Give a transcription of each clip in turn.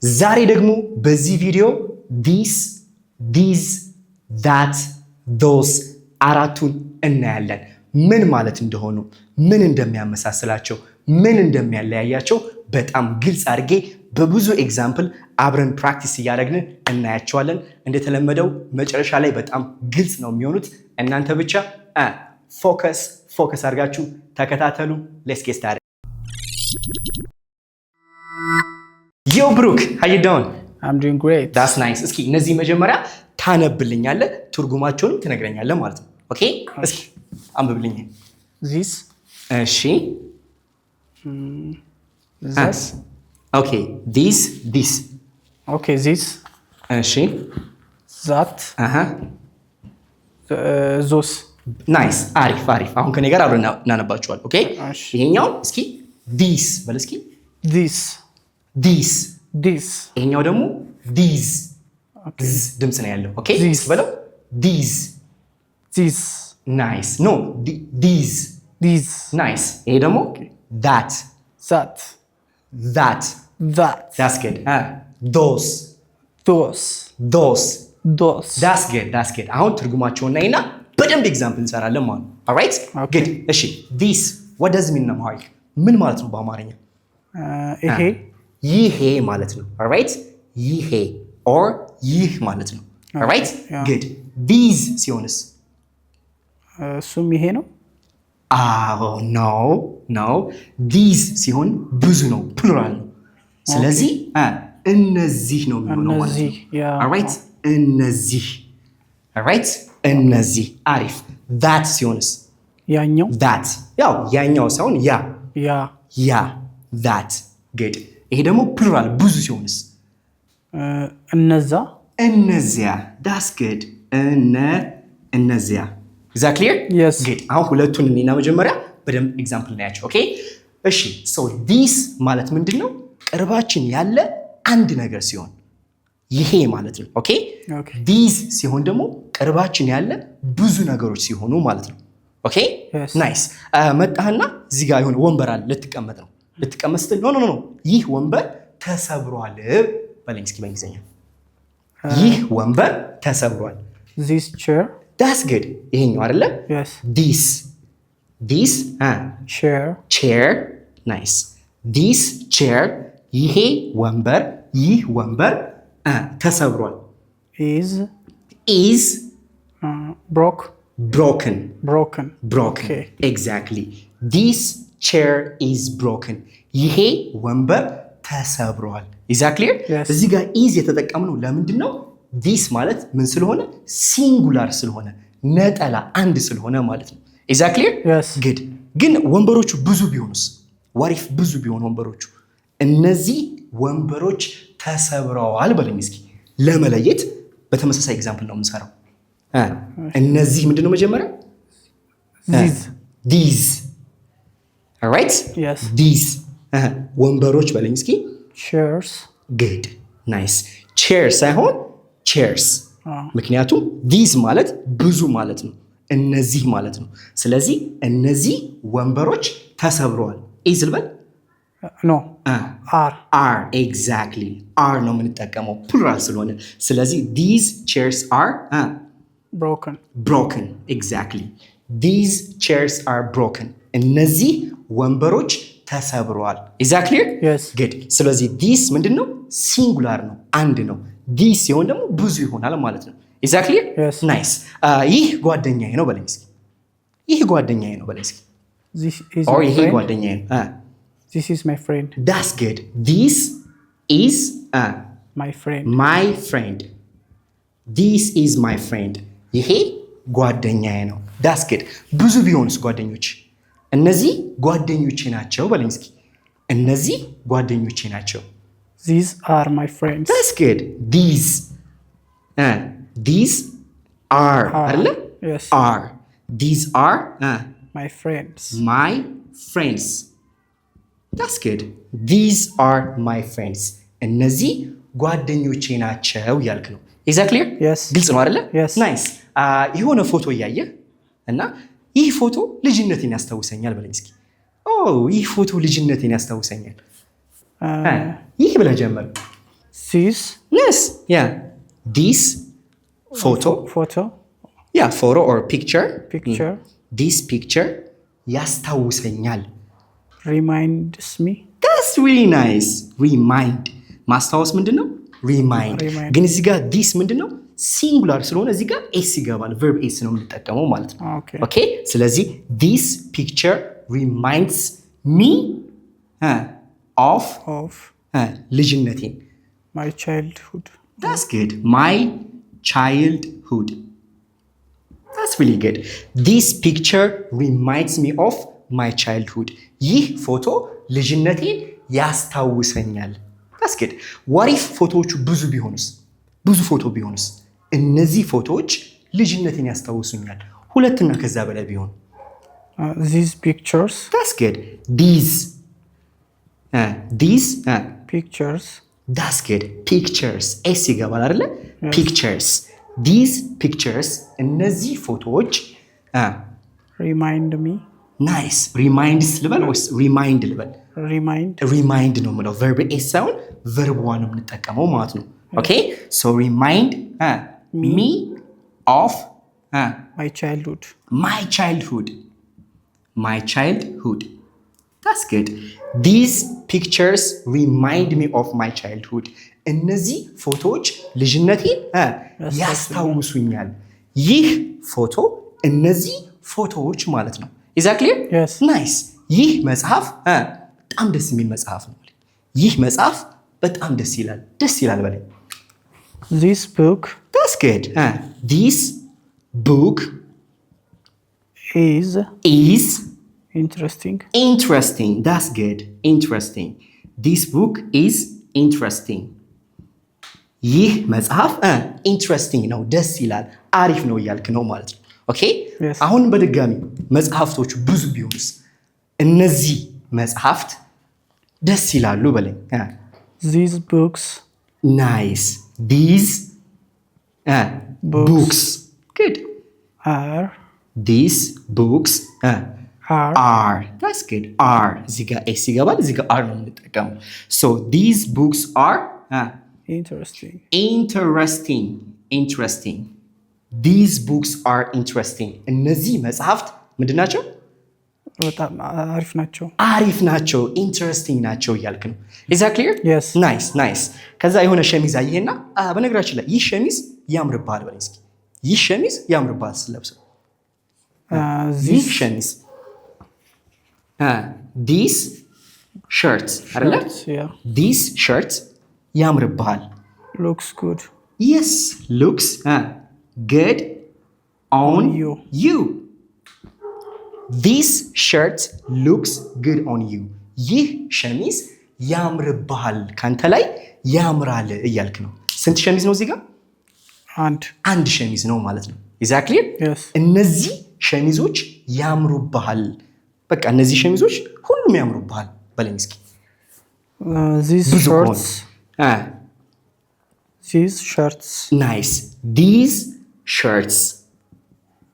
ዛሬ ደግሞ በዚህ ቪዲዮ this፣ these፣ that፣ those አራቱን እናያለን። ምን ማለት እንደሆኑ፣ ምን እንደሚያመሳስላቸው፣ ምን እንደሚያለያያቸው በጣም ግልጽ አድርጌ በብዙ example አብረን practice እያደረግን እናያቸዋለን። እንደተለመደው መጨረሻ ላይ በጣም ግልጽ ነው የሚሆኑት። እናንተ ብቻ focus focus አድርጋችሁ ተከታተሉ። Let's get started። Yo ብሩክ፣ how you doing? I'm doing great. That's nice። እስኪ እነዚህ መጀመሪያ ታነብልኛለህ፣ ትርጉማቸውንም ትነግረኛለህ ማለት ነው። Okay፣ እስኪ አንብብልኝ። This. እሺ። This. Okay, this, these. Okay, this. እሺ። That. አሃ። Those. Nice፣ አሪፍ አሪፍ። አሁን ከኔ ጋር አብረን እናነባቸዋል። Okay። እሺ። ይሄኛው እስኪ this በል እስኪ። This. This. This. ይሄኛው ደግሞ these፣ ዝ ድምፅ ነው ያለው። Okay. These. በለው these. These. Nice. No, these. These. Nice። ይሄ ደግሞ that. That. That. That. That's good. Those. Those. Those. Those. That's good, that's good። አሁን ትርጉማቸውን እናይና በደንብ example እንሰራለን ማለት ነው። Alright. Okay. Good። እሺ፣ this, what does mean in Amharic? ምን ማለት ነው በአማርኛ? ይሄ። ይሄ ማለት ነው። Alright፣ ይሄ or ይህ ማለት ነው። Alright. Good። These ሲሆንስ? እሱም ይሄ ነው። አዎ፣ no, these ሲሆን ብዙ ነው፣ plural ነው። ስለዚህ እነዚህ ነው የሚሆነው ማለት ነው። እነዚህ፣ yeah. Alright፣ እነዚህ። Alright፣ እነዚህ። አሪፍ። That ሲሆንስ? ያኛው። That ያው ያኛው ሳይሆን ያ። ያ። ያ፣ that። Good። ይሄ ደግሞ plural ብዙ ሲሆንስ? እነዛ። እነዚያ። That's good። እነዚያ። Is that clear? Yes. Good። አሁን ሁለቱን እኔና መጀመሪያ በደንብ example እናያቸው። Okay፣ እሺ። So this ማለት ምንድን ነው? ቅርባችን ያለ አንድ ነገር ሲሆን ይሄ ማለት ነው። Okay. Okay. These ሲሆን ደግሞ ቅርባችን ያለ ብዙ ነገሮች ሲሆኑ ማለት ነው። Okay. Yes. Nice። መጣህና እዚህ ጋር የሆነ ወንበር አለ፣ ልትቀመጥ ነው። ልትቀመጥ ስትል no, no, no፣ ይህ ወንበር ተሰብሯል በለኝ እስኪ በእንግሊዝኛ። ይህ ወንበር ተሰብሯል። This chair. That's good። ይሄኛው አይደለ? Yes. This chair. Chair, nice። This chair፣ ይሄ ወንበር፣ ይህ ወንበር ተሰብሯል። Is is broke. Broken. Broken. Broken. Okay. Exactly. This chair is broken። ይሄ ወንበር ተሰብሯል። Is that clear? Yes. እዚህ ጋር is የተጠቀምነው ለምንድን ነው? This ማለት ምን ስለሆነ? Singular ስለሆነ፣ ነጠላ አንድ ስለሆነ ማለት ነው። Is that clear? Yes. Good። ግን ወንበሮቹ ብዙ ቢሆኑስ? What if ብዙ ቢሆኑ ወንበሮቹ፣ እነዚህ ወንበሮች ተሰብረዋል በለኝ እስኪ። ለመለየት በተመሳሳይ example ነው የምንሰራው። እነዚህ ምንድን ነው መጀመሪያ? These. These, right. Yes. These ወንበሮች በለኝ እስኪ። Chairs. Good, nice። Chair ሳይሆን chairs፣ ምክንያቱም these ማለት ብዙ ማለት ነው፣ እነዚህ ማለት ነው። ስለዚህ እነዚህ ወንበሮች ተሰብረዋል። Is ልበል? No, are. Are, exactly። Are ነው የምንጠቀመው plural ስለሆነ። ስለዚህ these chairs are broken. Broken, exactly። These chairs are broken። እነዚህ ወንበሮች ተሰብረዋል። Is that clear? Yes. Good። ስለዚህ this ምንድን ነው? Singular ነው፣ አንድ ነው። These ሲሆን ደግሞ ብዙ ይሆናል ማለት ነው። Is that clear? Yes. Nice። ይህ ጓደኛዬ ነው በለኝ እስኪ። ይህ ጓደኛዬ ነው በለኝ እስኪ። This is Or my ይሄ friend. ጓደኛዬ ነው። This is my friend. That's good። This is my friend. My friend። This is my friend። ይሄ ጓደኛዬ ነው። That's good። ብዙ ቢሆንስ ጓደኞች? እነዚህ ጓደኞቼ ናቸው በለኝ እስኪ። እነዚህ ጓደኞቼ ናቸው። These are my friends. That's good። These are አይደለ? Yes. Are, these are my friends. My friends። That's good። These are my friends። እነዚህ ጓደኞቼ ናቸው እያልክ ነው። Is that clear? Yes. ግልጽ ነው አይደለ? Yes. Nice። የሆነ ፎቶ እያየህ እና ይህ ፎቶ ልጅነቴን ያስታውሰኛል በለኝ እስኪ። ይህ ፎቶ ልጅነቴን ያስታውሰኛል። ይህ ብለህ ጀመር። This Yes, yeah, this photo. Photo. Yeah, photo or picture. Picture. This picture ያስታውሰኛል። Reminds me. That's really nice. Remind ማስታወስ ምንድን ነው? Remind. Remind. ግን እዚህ ጋር this ምንድን ነው? Singular ስለሆነ እዚህ ጋር s ይገባል። Verb s ነው የምንጠቀመው ማለት ነው። Okay. Okay, ስለዚህ this picture reminds me of of ልጅነቴን። My childhood. That's good. My childhood. That's really good. This picture reminds me of my childhood. ይህ ፎቶ ልጅነቴን ያስታውሰኛል። That's good. What if ፎቶዎቹ ብዙ ቢሆኑስ? ብዙ ፎቶ ቢሆኑስ? እነዚህ ፎቶዎች ልጅነቴን ያስታውሱኛል። ሁለትና ከዛ በላይ ቢሆን? These pictures. That's good. These pictures. That's good. Pictures s ይገባል አይደለ? Pictures. These pictures እነዚህ ፎቶዎች remind me. Nice. Reminds ልበል ወይስ remind ልበል? Remind. Remind ነው የምለው። Verb s ሳይሆን verb one ነው የምንጠቀመው ማለት ነው። Okay, so remind me of my childhood. My childhood. My childhood. That's good. These pictures remind me of my childhood. እነዚህ ፎቶዎች ልጅነቴን ያስታውሱኛል። ይህ ፎቶ እነዚህ ፎቶዎች ማለት ነው። Is that clear? Yes. Nice. ይህ መጽሐፍ በጣም ደስ የሚል መጽሐፍ ነው። ይህ መጽሐፍ በጣም ደስ ይላል። ደስ ይላል በለኝ። This book That's good. This book is is interesting. Interesting. That's good. Interesting. This book is interesting. ይህ መጽሐፍ interesting ነው፣ ደስ ይላል፣ አሪፍ ነው እያልክ ነው ማለት ነው። Okay. Yes. አሁን በድጋሚ መጽሐፍቶቹ ብዙ ቢሆኑስ? እነዚህ መጽሐፍት ደስ ይላሉ በለኝ። These books. Nice. These books. Books, good. Are. These books are. Are. That's good. Are እዚህ ጋር s ይገባል፣ እዚህ ጋር are ነው የምንጠቀመው። So these books are interesting. Interesting. Interesting. These books are interesting. እነዚህ መጽሐፍት ምንድን ናቸው? በጣም አሪፍ ናቸው። አሪፍ ናቸው፣ interesting ናቸው እያልክ ነው። Is that clear? Yes. Nice, nice። ከዛ የሆነ ሸሚዝ አየህና በነገራችን ላይ ይህ ሸሚዝ ያምርብሃል በለኝ እስኪ። ይህ ሸሚዝ ያምርብሃል ስትለብሰው። ይህ This ሸሚዝ this shirt አይደለ? Yeah. This shirt ያምርብሃል። Looks good. Yes, looks good on you. You. This shirt looks good on you. ይህ ሸሚዝ ያምርብሃል፣ ካንተ ላይ ያምራል እያልክ ነው። ስንት ሸሚዝ ነው እዚህ ጋር? አንድ። አንድ ሸሚዝ ነው ማለት ነው። Is that clear? Yes. እነዚህ ሸሚዞች ያምሩብሃል። በቃ እነዚህ ሸሚዞች ሁሉም ያምሩብሃል በለኝ እስኪ። These ብዙ ከሆኑ shirts. These shirts. Nice. These shirts.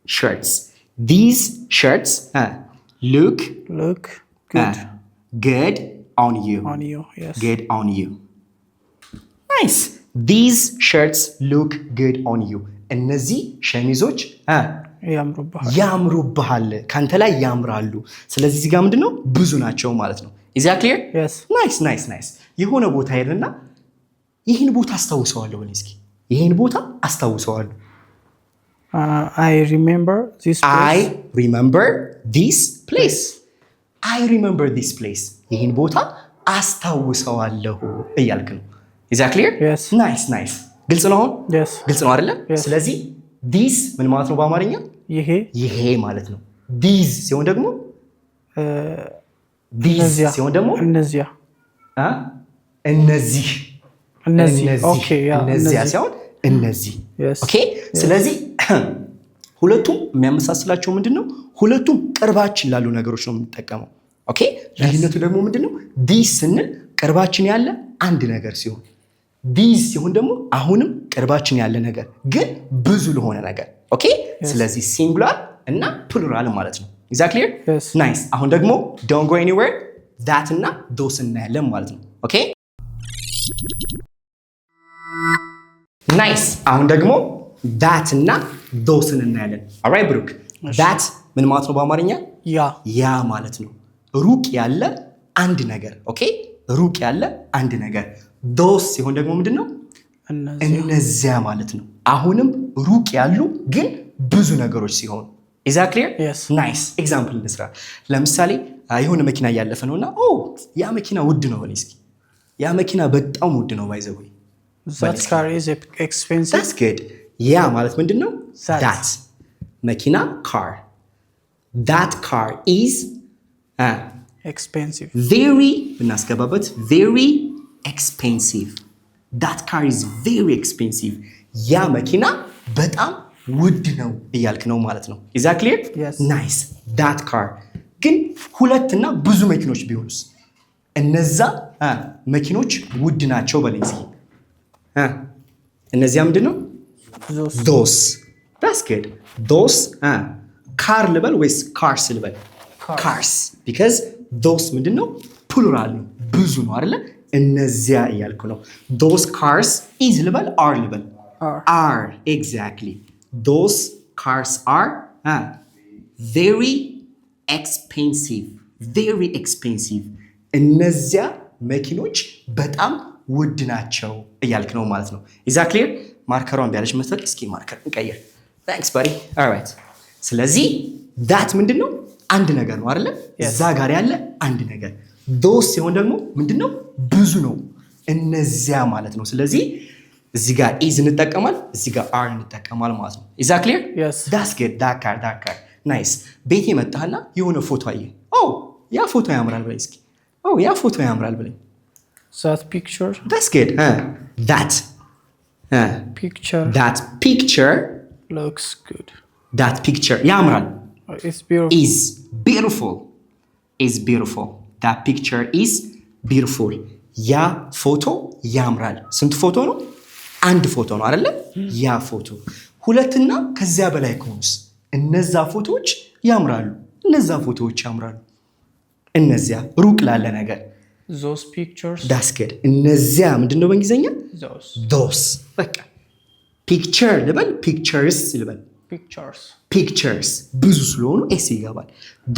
Shirts. These shirts look look good. Good on you. On you, yes. Good on you. Nice. These shirts look good on you. እነዚህ ሸሚዞች ያምሩብሃል። ያምሩብሃል፣ ካንተ ላይ ያምራሉ። ስለዚህ እዚህ ጋር ምንድነው ብዙ ናቸው ማለት ነው። Is that clear? Yes. Nice, nice, nice። የሆነ ቦታ ሄድንና ይህን ቦታ አስታውሰዋለሁ በለኝ እስኪ። ይህን ቦታ አስታውሰዋለሁ። I remember this. I remember this place. I remember this place. ይህን ቦታ አስታውሰዋለሁ እያልክ ነው። Is that clear? Yes. Nice, nice። ግልጽ ነው አሁን? Yes. ግልጽ ነው አይደለ? Yes. ስለዚህ this ምን ማለት ነው በአማርኛ? ይሄ። ይሄ ማለት ነው። These ሲሆን ደግሞ these እነዚያ። ሲሆን ደግሞ እነዚያ። አ? እነዚህ። እነዚህ። እነዚህ። Okay, yeah. እነዚያ እነዚህ። ሲሆን እነዚህ። Yes. Okay። ስለዚህ ሁለቱም የሚያመሳስላቸው ምንድን ነው? ሁለቱም ቅርባችን ላሉ ነገሮች ነው የምንጠቀመው። Okay፣ ልዩነቱ ደግሞ ምንድን ነው? This ስንል ቅርባችን ያለ አንድ ነገር ሲሆን፣ these ሲሆን ደግሞ አሁንም ቅርባችን ያለ ነገር ግን ብዙ ለሆነ ነገር። Okay፣ ስለዚህ singular እና plural ማለት ነው። Is that clear? Yes. Nice። አሁን ደግሞ don't go anywhere, that እና those እናያለን ማለት ነው። Okay. Nice። አሁን ደግሞ that እና those ን እናያለን። Alright ብሩክ፣ that ምን ማለት ነው በአማርኛ? ያ። ያ ማለት ነው። ሩቅ ያለ አንድ ነገር። Okay፣ ሩቅ ያለ አንድ ነገር። Those ሲሆን ደግሞ ምንድን ነው? እነዚያ። እነዚያ ማለት ነው። አሁንም ሩቅ ያሉ ግን ብዙ ነገሮች ሲሆኑ። Is that clear? Yes. Nice። Example እንስራ። ለምሳሌ የሆነ መኪና እያለፈ ነው እና "ኦ፣ ያ መኪና ውድ ነው" በለኝ እስኪ። "ያ መኪና በጣም ውድ ነው by the way." That car is expensive. That's good። ያ ማለት ምንድን ነው? That. That መኪና car። That car is Expensive. Very ብናስገባበት very expensive። That car is very expensive። ያ መኪና በጣም ውድ ነው እያልክ ነው ማለት ነው። Is that clear? Yes. Nice። That car ግን ሁለትና ብዙ መኪኖች ቢሆኑስ? እነዛ መኪኖች ውድ ናቸው በለኝ እስኪ። እነዚያ ምንድን ነው? Those. Those, that's good። Those car ልበል ወይስ cars ልበል? Cars. Cars, because those ምንድን ነው? Plural ነው፣ ብዙ ነው አይደለ? እነዚያ እያልኩ ነው። Those cars is ልበል are ልበል? Are. Are, exactly። Those cars are very expensive, very expensive። እነዚያ መኪኖች በጣም ውድ ናቸው እያልክ ነው ማለት ነው። Is that clear? Marker ሯን ቢያለች መሰል። እስኪ marker እንቀይር። Thanks, buddy። Alright። ስለዚህ that ምንድን ነው? አንድ ነገር ነው አይደለ? እዛ ጋር ያለ አንድ ነገር። Those ሲሆን ደግሞ ምንድን ነው? ብዙ ነው፣ እነዚያ ማለት ነው። ስለዚህ እዚህ ጋር is እንጠቀማል፣ እዚህ ጋር are እንጠቀማል ማለት ነው። Is that clear? Yes. That's good። That car, that car, nice። ቤት የመጣህና የሆነ ፎቶ አየህ። "ኦ፣ ያ ፎቶ ያምራል" በለኝ እስኪ። "ኦ፣ ያ ፎቶ ያምራል" በለኝ። That picture. That's good። That Picture. That picture. Looks good. That picture ያምራል። It's beautiful. Is beautiful, is beautiful። That picture is beautiful። ያ ፎቶ ያምራል። ስንት ፎቶ ነው? አንድ ፎቶ ነው አይደለ? ያ ፎቶ። ሁለትና ከዚያ በላይ ከሆኑስ? እነዛ ፎቶዎች ያምራሉ። እነዛ ፎቶዎች ያምራሉ። እነዚያ ሩቅ ላለ ነገር። Those pictures. That's good። እነዚያ ምንድን ነው በእንግሊዝኛ? Those. Those። በቃ picture ልበል pictures ልበል? Pictures. Pictures ብዙ ስለሆኑ s ይገባል።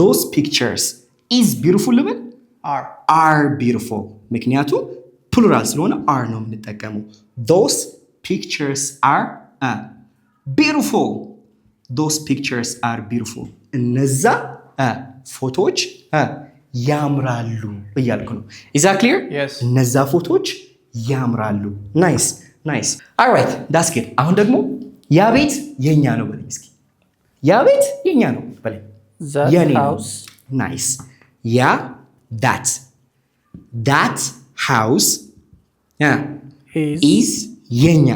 Those pictures is beautiful ልበል? Are. Are beautiful፣ ምክንያቱም plural ስለሆነ are ነው የምንጠቀመው። Those pictures are beautiful። Those pictures are beautiful። እነዛ ፎቶዎች ያምራሉ እያልኩ ነው። Is that clear? Yes. እነዛ ፎቶዎች ያምራሉ። Nice, nice። Alright, that's good። አሁን ደግሞ "ያ ቤት የኛ ነው" በለኝ እስኪ። "ያ ቤት የኛ ነው" በለኝ። That የኔ ነው። house. Nice። ያ that፣ that house is is የኛ።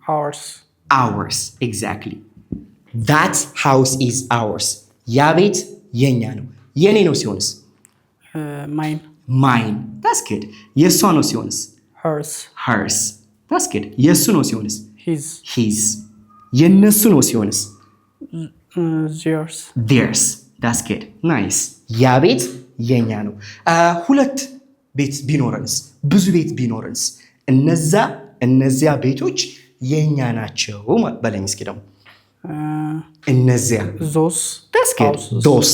Ours. Ours, exactly። That house is ours። ያ ቤት የኛ ነው። የኔ ነው ሲሆንስ? Mine. Mine, that's good። የእሷ ነው ሲሆንስ? Hers. Hers, that's good። የእሱ ነው ሲሆንስ? His. His። የእነሱ ነው ሲሆንስ? Theirs. Theirs, that's good, nice። ያ ቤት የኛ ነው። ሁለት ቤት ቢኖረንስ? ብዙ ቤት ቢኖረንስ? እነዛ እነዚያ ቤቶች የኛ ናቸው በለኝ እስኪ ደግሞ። እነዚያ። Those That's good. houses.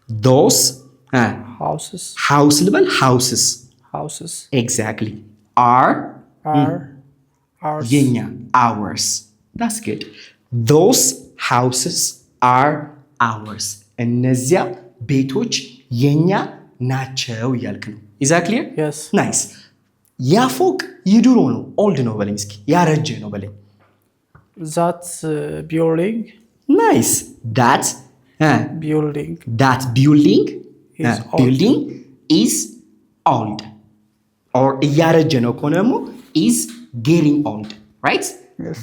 Those Houses. House ልበል houses? Houses. Exactly, are are ours. የኛ ours, that's good። Those houses are ours። እነዚያ ቤቶች የኛ ናቸው እያልክ ነው። Is that clear? Yes. Nice። ያ ፎቅ የድሮ ነው፣ old ነው በለኝ እስኪ። ያረጀ ነው በለኝ። That building. Nice, that building. That building. Is old. Building is old or እያረጀ ነው ከሆነ ደግሞ is getting old, right? Yes.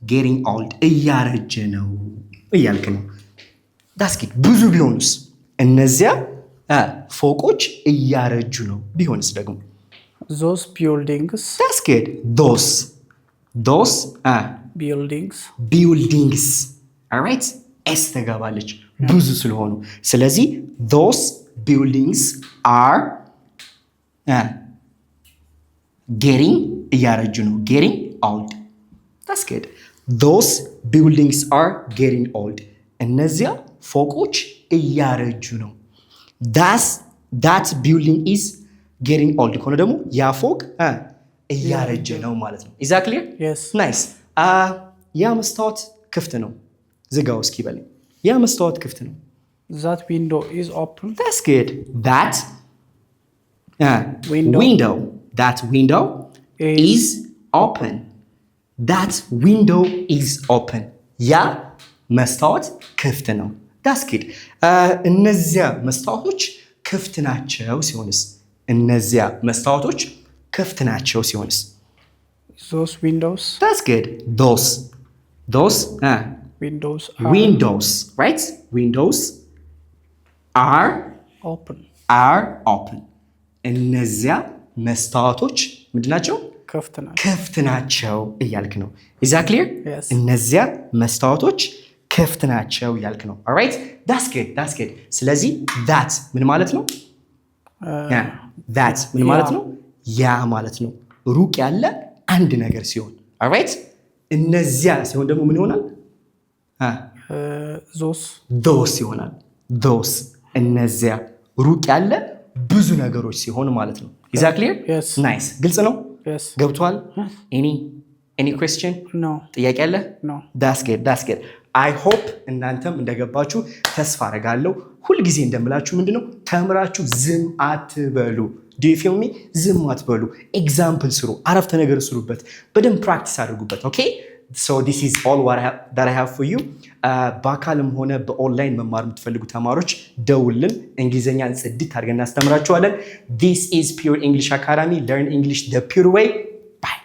Getting old፣ እያረጀ ነው እያልክ ነው። That's good። ብዙ ቢሆኑስ? እነዚያ ፎቆች እያረጁ ነው ቢሆንስ ደግሞ? Those buildings. That's good። Those buildings. Buildings, alright፣ s ተገባለች ብዙ ስለሆኑ። ስለዚህ those buildings are getting፣ እያረጁ ነው፣ getting old. That's good. Those buildings are getting old. እነዚያ ፎቆች እያረጁ ነው። That building is getting old ከሆነ ደግሞ ያ ፎቅ እያረጀ ነው ማለት ነው። Is that clear? Yes. Nice. ያ መስታወት ክፍት ነው። ዝጋው እስኪ በለኝ። ያ መስታወት ክፍት ነው። That window is open. That's good. That Window. Window. That window is open. That window is open. ያ መስታወት ክፍት ነው። That's good. እነዚያ መስታወቶች ክፍት ናቸው ሲሆንስ? እነዚያ መስታወቶች ክፍት ናቸው ሲሆንስ? Those windows. That's good. Those Windows are windows, right? Windows are open. Are open. እነዚያ መስታወቶች ምንድን ናቸው? ክፍት ናቸው። ክፍት ናቸው እያልክ ነው። Is that clear? Yes. እነዚያ መስታወቶች ክፍት ናቸው እያልክ ነው። Alright, that's good, that's good። ስለዚህ that ምን ማለት ነው? That ምን ማለት ነው? ያ ማለት ነው። ሩቅ ያለ አንድ ነገር ሲሆን፣ alright። እነዚያ ሲሆን ደግሞ ምን ይሆናል? Those. Those ይሆናል። Those፣ እነዚያ፣ ሩቅ ያለ ብዙ ነገሮች ሲሆን ማለት ነው። Is that clear? Yes. Nice። ግልጽ ነው? Yes. ገብቷል? Any question? No. ጥያቄ አለ? No. That's good, that's good. I hope እናንተም እንደገባችሁ ተስፋ አደርጋለሁ። ሁልጊዜ እንደምላችሁ ምንድነው፣ ተምራችሁ ዝም አትበሉ። Do you feel me? ዝም አትበሉ። Example ስሩ፣ አረፍተ ነገር ስሩበት፣ በደንብ practice አድርጉበት። Okay, so this is all that I have for you። በአካልም ሆነ በኦንላይን መማር የምትፈልጉ ተማሪዎች ደውሉልን። እንግሊዝኛን ጽድት አድርገን እናስተምራችኋለን። This is Pure English Academy. Learn English the pure way. Bye.